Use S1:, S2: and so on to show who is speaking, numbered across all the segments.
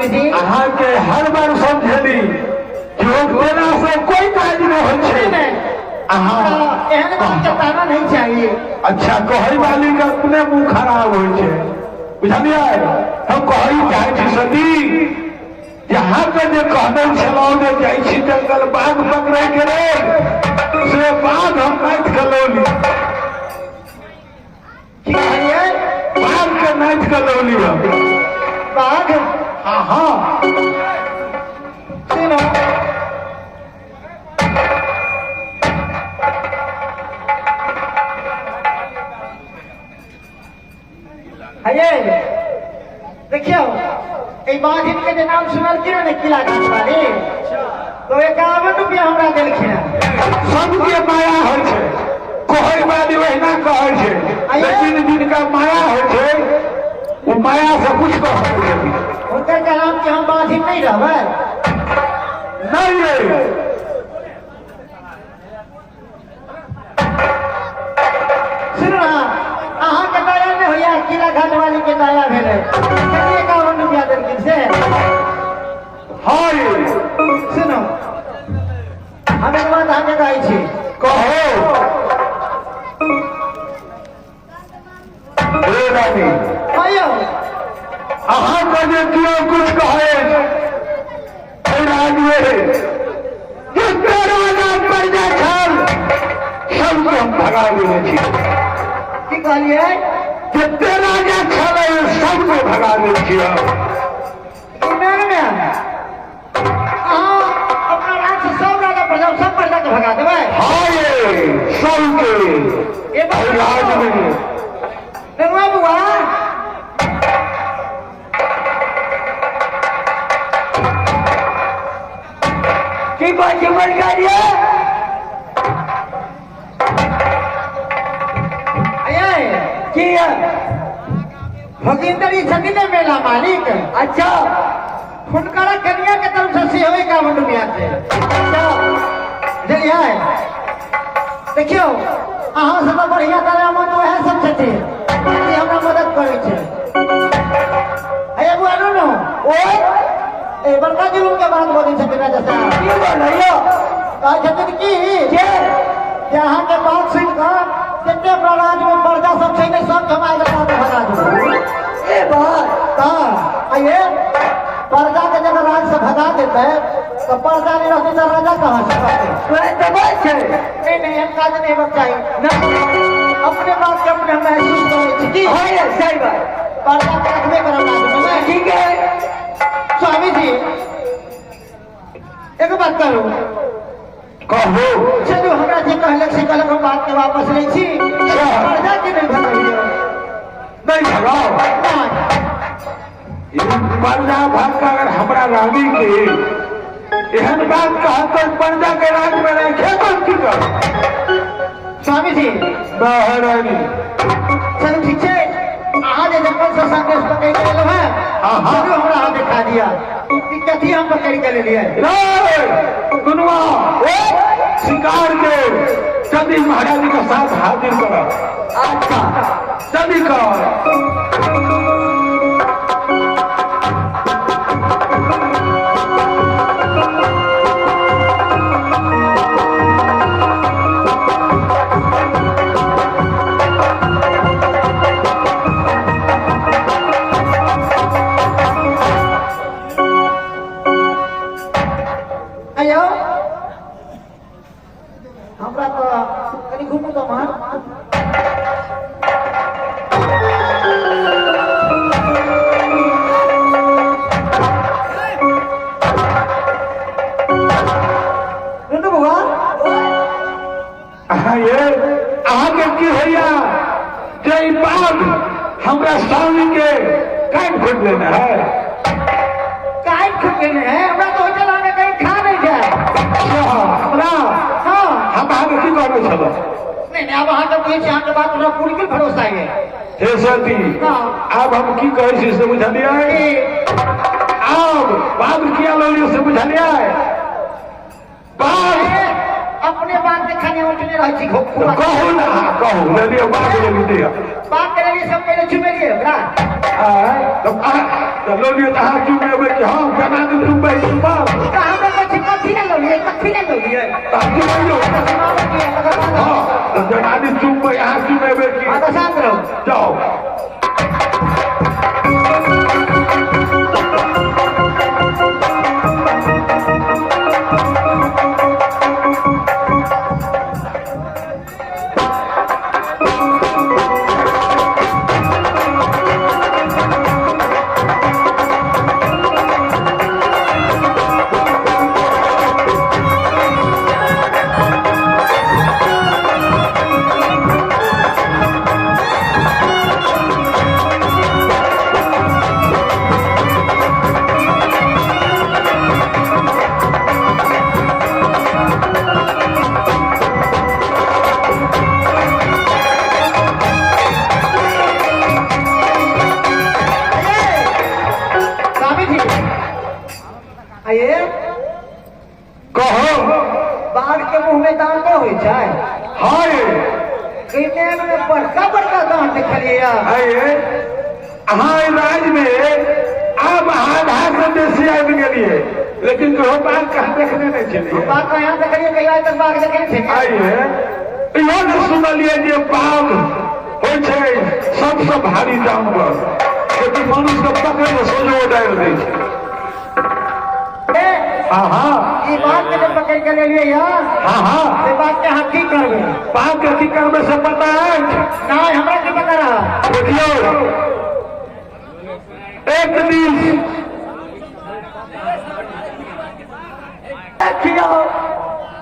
S1: स्वामी जी।
S2: अहाँके हर बार समझेली जोग देला से कोई काज नहीं होइ छै।
S1: नहीं।
S2: अहाँ
S1: एहन बात के ताना नहीं चाहिए।
S2: अच्छा, कहै वाली के अपने मुंह खराब होइ छै, बुझलियै? हम कहै चाहै छी सती, जे अहाँके जे कहने छलहुँ जे जाइ छी जंगल बाघ पकड़ै के लेल, से बाघ हम नाथि के लौली।
S1: की कहलियै?
S2: बाघ के नाथि के लौली हम।
S1: बाघ?
S2: हाँ हाँ।
S1: सुनो, हये देखियौ, एहि बाधिन के जे नाम सुनलखिन ने किला घाट वाली, तो 51 रुपया हमरा देलखिन हँ।
S2: सबके माया होइ छै, कहै वाली ओहिना कहै छै, लेकिन जिनका माया होइ छै ओ माया से कुछ कह सकै छथिन।
S1: हुनकर कहलाम कि हम बाधिन नहीं रहबै।
S2: नहीं रे।
S1: सुनू ना, अहाँके दया नहि होइया, किला घाट वाली के दया भेलै, कथी 51 रुपया देलखिन से?
S2: हाँ रे।
S1: सुनू, हम एक बात अहाँके कहै छी।
S2: कहो हे रानी।
S1: कहियौ।
S2: अहाँके जे केओ कुछ कहै एहि राज्यमे, जते राजा प्रजा छल सबके हम भगा देने छी।
S1: की कहलियै?
S2: जते राजा छल सबके भगा देने छी हम।
S1: नहि नहि, अहाँ अपना राज्य से सब राजा प्रजा, सब प्रजा के भगा देबै?
S2: हाँ ये सबके
S1: ए बात
S2: एहि राज्यमे।
S1: नेनुआ बुआ।
S3: की बात छै बड़का जी?
S1: अये।
S3: की है?
S1: भोगिंदर जी छथिन ने मेला मालिक।
S3: अच्छा।
S1: हुनकर कन्या के तरफ से सेहो 51 रुपया छै।
S3: अच्छा।
S1: बुझलियै? देखियौ, अहाँ सब तऽ बढ़िया दयामंद वएह सब छथिन जे हमरा मदद करै छै। हे बुआ नुनू।
S3: ओए।
S1: ए बड़का जुलूम के बात बोलै छथिन राजा साहब।
S3: की बोलैयो?
S1: कहै छथिन की
S3: के?
S1: जे अहाँके बात सुनि कऽ जते अपना राज्य में प्रजा सब छै ने, सब हम आइ लगा के भगा देबै।
S3: ए बात?
S1: तऽ आइए प्रजा के जब राज से भगा देते तो प्रजा नहीं रहती तो राजा कहाँ से रहते?
S3: वएह तऽ बात छै।
S1: नहीं नहीं, एहन काज नहीं होबाक चाही।
S3: ना।
S1: अपने बात के अपने हम महसूस करै छी की
S3: हाँ ये सही बात।
S1: प्रजा के रखबे करब राज्य में, नहीं?
S3: ठीक है।
S1: स्वामी जी, एक बात करू?
S2: कहू।
S1: चलू, हमरा जे कहलक से कहलक, हम बात के वापस लै छी। प्रजा के नहीं भगबियौ।
S2: नहीं भगाओ।
S1: नहीं।
S2: ई प्रजा भक्त अगर हमरा रानी के एहन बात कहत तो प्रजा के राज में रखे तो की कर?
S1: स्वामी जी।
S2: ना रानी।
S1: चलू ठीक छै, अहाँ जे जंगल से संदेश पकड़ के लेलहुँ हैं,
S2: हाँ।
S1: चलू हमरा अहाँ देखा दिया कि कथी हम पकड़ के लेलियै।
S2: रे दुनुआ, शिकार के जल्दी महाराज जी के साथ हाजिर कर।
S3: अच्छा।
S2: जल्दी कर।
S1: अयो, हमरा तऽ कनि घुमू तऽ मान। नुनू बउआ।
S2: अहाँ ये अहाँके की होइया जे ई बाघ हमरा स्वामी के काटि खोटि लेने है?
S1: काटि खोटि लेने है? हमरा तऽ होटल अहाँके कहीं खा नहीं जाए।
S2: अच्छा, हमरा?
S1: हाँ।
S2: हम अहाँके की कहने छलहुँ?
S1: नहीं नहीं, आब अहाँके बुझै छी, अहाँके बात हमरा बिल्कुल भरोसा है।
S2: हे सती।
S1: हाँ।
S2: आब हम की कहै छी से बुझलियै?
S1: की?
S2: आब बाघ किया लऽ से बुझलियै? बाघ
S1: ए, अपने बात के खाली उठने रहै छी खूब।
S2: कहू ना, कहू, लेलियै बाघ, लेली दिअ।
S1: बात के लेलियै सब पहिले चुमेलियै ओकरा।
S2: आँय, तऽ अहाँ तऽ लऽ लियौ तऽ अहाँ चुमेबै कि हम केना के चुमबै चुमब
S1: तऽ हमरा कहै छी कथी ले लौलियै कथी ले लौलियै
S2: तऽ चुमैयौ
S1: तऽ सुनाबै की तकर बाद
S2: हँ तऽ जनानी चुमबै अहाँ चुमेबै की
S1: हँ तऽ शान्त रहू
S2: जाउ
S1: स्वामी जी आइए
S2: कहो
S1: बाघ के मुंह में दांतो होइ छै
S2: हाय
S1: कइने में बड़का बड़का दांत देखलियै
S2: हाय अहाँ एहि राज्य में आब अहाँ आधा से बेसी आबि गेलियै लेकिन कहियो बाघ कहाँ देखने नहि छलियै
S1: बाघ कहाँ देखलियै कहियो आइ तक बाघ देखने छै
S2: आइए इहो ने सुनलियै जे बाघ होइ छै सबसँ भारी जानवर लेकिन मनुष्य पकड़ के सोझो डालि दै छै
S1: ए,
S2: हाँ हाँ
S1: ई बाघ के जे पकड़ के लेलियै या
S2: हाँ हाँ
S1: से बाघ के अहाँ की करबै
S2: बाघ के की करबै से पता अछि
S1: नहि हमरा की पता रहा
S2: देखियौ एक दिन
S3: देखियौ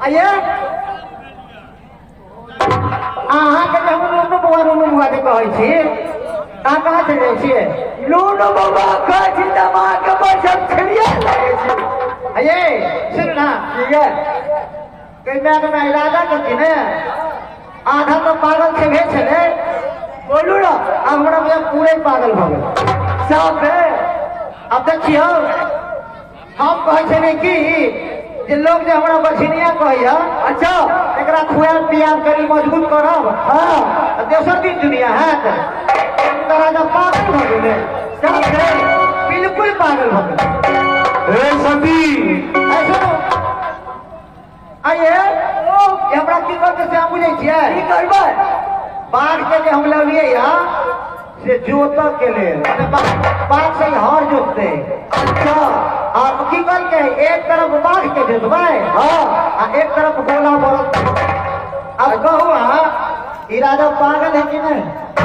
S1: आइए अहाँके जे हम नुनू बौआ नुनू बौआ जे कहै छी अहाँ कहाँ चलि जाइ छियै
S3: नूनू बाबा कहै छी तऽ अहाँके बैसल छिड़िया लगै छै
S1: आइए सुन ना
S3: ठीक है
S1: कन्या के राजा छथिन ने आधा तऽ पागल छेबे छलै
S3: बोलू ना
S1: आब हमरा बुझाय पूरे पागल भऽ गेल
S3: साफ है
S1: आब देखियौ हम कहै छलियै कि जे लोग जे हमरा बछिनिया कहैया
S3: अच्छा
S1: एकरा खुआब पियाब कनी मजबूत करब
S3: हाँ
S1: आ दोसर दिन दुनिया हैत तऽ राजा पागल भऽ गेलै
S3: साफ है
S1: बिल्कुल पागल भऽ गेलै
S2: हे सती
S1: ऐ सुनू आइए ओ ये हमरा की करतै से हम बुझै छियै
S3: की करबै
S1: बाघ के जे हम लौलियै या से जोतऽ के लेल माने बाघ से ही हर जोतते
S3: अच्छा
S1: और की कहलकै एक तरफ बाघ के जोतबै
S3: हाँ
S1: आ एक तरफ गोला बरत अब कहू अहाँ ई राजा पागल है कि नहीं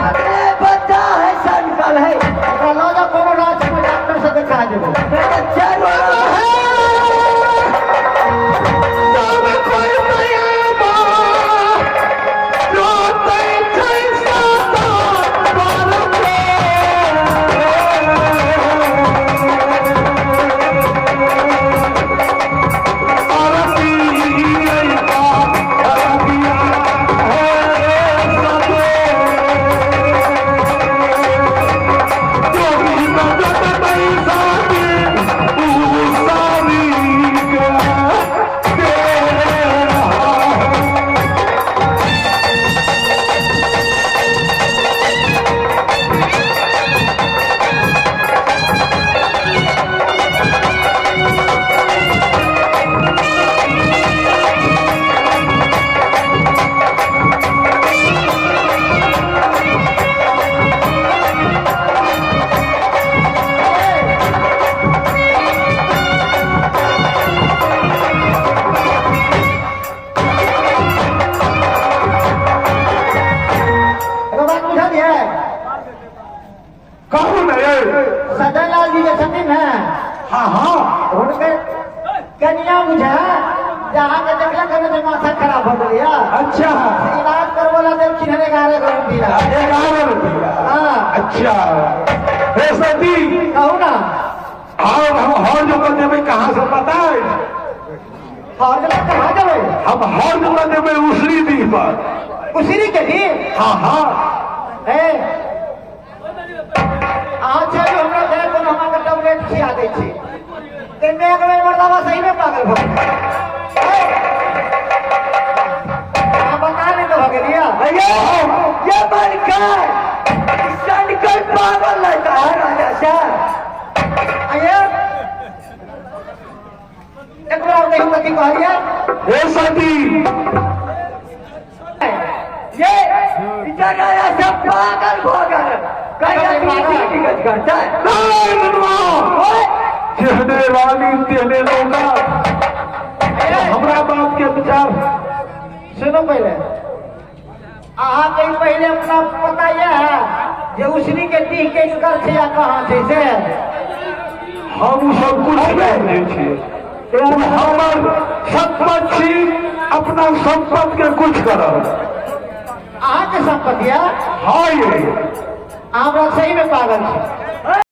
S3: अरे बच्चा है सनकल है
S1: एकरा लऽ जाउ कोनो राज्य में डॉक्टर से देखा देबै
S3: मेरे चारों
S1: एगो बात बुझलियै
S2: कहू ने यै
S1: सजन लाल जी जे छथिन ने
S2: हाँ हाँ
S1: हुनकर कनिया बुझा जे अहाँके देखलक हन जे माथा खराब भऽ गेलैया
S2: अच्छा
S1: से इलाज करबो ला देलखिन हन 11 गो रुपया
S2: 11 रुपया
S1: हाँ
S2: अच्छा हे सती
S1: कहू ना
S2: और हम हर जगह देबै कहाँ से पता अछि
S1: हर जगह कहाँ देबै
S2: हम हर जगह देबै उसरी दी पर
S1: उसीरी के दी
S2: हाँ हाँ
S1: ए अहाँ चलू हमरा दे कोनो हम अहाँके टैबलेट खिया दै छी ते मेघ में मर्दाबा सही में पागल भऽ गेलै ए, अहाँ बता नहि तऽ भऽ गेलियै
S3: भैया ये बनकर सनकल पागल लगता है राजा साहब
S2: सती।
S3: ये बेचारा सब पागल भऽ गेल, कहिया तू टिकट करतै?
S2: नहि ननुआ, जेहने रानी तेहने नौकर। हमरा बात के विचार
S1: सुनू पहिले, अहाँके ई पहिले अपना पता यह है जे उसनी के डीह के कर छै या कहाँ छै से?
S2: हम सब कुछ नहि बुझै छियै। हमर सम्पत्ति छी, अपना सम्पत्ति के कुछ करब।
S1: अहाँके सम्पत्ति है?
S2: हाँ ये।
S1: अहाँ हमरा सही में पागल छी।